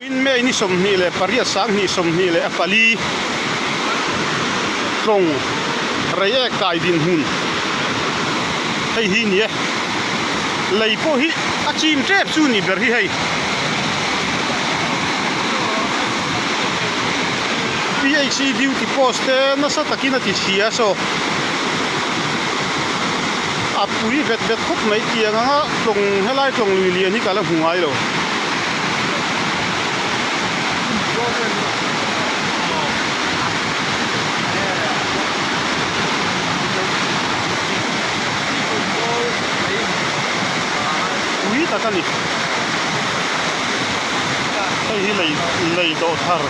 In May ni 28 24 tlawng Reiek kai dinhmun hei hi ni e. Lei pawh hi a chim tep chu ni ber hi hei. PHE duty post te nasa takin a ti chhia saw a pui vet vet khawp mai tiang anga tlawng helai tlawng lui lian hi ka la hmu ngai lo. Pui tak a ni. Hei hi lei lei dawh thar.